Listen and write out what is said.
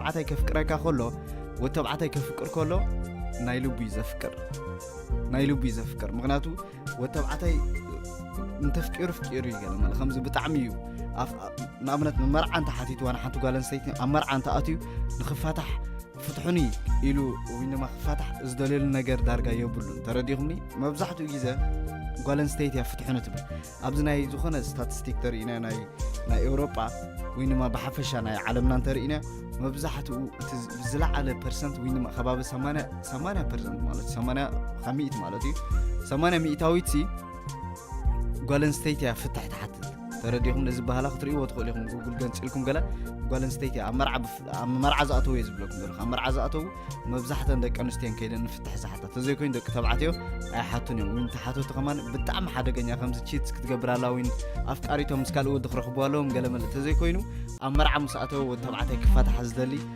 ተባዕታይ ከፍቅረካ ከሎ፣ ወዲ ተባዕታይ ከፍቅር ከሎ ናይ ልቡ እዩ ዘፍቅር፣ ናይ ልቡ እዩ ዘፍቅር። ምክንያቱ ወዲ ተባዕታይ እንተፍቂሩ ፍቂሩ እዩ ገለ ማለት ከምዚ ብጣዕሚ እዩ። ኣፍ- ንኣብነት ንመርዓ እንተ ሓቲትዋ ንሓንቲ ጓል ኣንስተይቲ ኣብ መርዓ እንተ ኣትዩ ንክፋታሕ ፍትሑኒ ኢሉ ወይ ድማ ክፋታሕ ዝደልየሉ ነገር ዳርጋ የብሉን። ተረዲኹምኒ? መብዛሕትኡ ግዜ ጓል ኣንስተይቲ እያ ፍትሑኒ ትብል። ኣብዚ ናይ ዝኾነ ስታቲስቲክ ተርእና ናይ ናይ ኤውሮጳ ወይ ድማ ብሓፈሻ ናይ ዓለምና እንተርእና መብዛሕትኡ እቲ ዝለዓለ ፐርሰንት ወይ ድማ ከባቢ 80 ፐርሰንት ማለት 80 ካብ ሚእቲ ማለት እዩ። 80 ሚእታዊት ሲ ጓል ኣንስተይቲ እያ ፍትሕ ትሓትት። ተረዲኹም? ነዚ ባህላ ክትርእይዎ ትኽእሉ ኢኹም። ጉግል ገንፂልኩም ገለ ጓል ኣንስተይቲ እያ ኣብ መርዓ ብፍ- ኣብ መርዓ ዝኣተው እየ ዝብለኩም ዘለኹ። ኣብ መርዓ ዝኣተው መብዛሕተን ደቂ ኣንስትዮ ከይደን ንፍትሕ ዝሓታ ተዘይኮይኑ ደቂ ተባዕትዮ ኣይሓቱን እዮም። ወይ ተሓተቱ ከማን ብጣዕሚ ሓደገኛ ከምዚ ቺት ክትገብር ኣላ ወይ ኣፍቃሪቶም ምስ ካልእ ወዲ ክረኽቡ ኣለዎም ገለ መለ ተዘይኮይኑ ኣብ መርዓ ምስ ኣተወ ወዲ ተባዕታይ ክፋታሕ ዝደሊ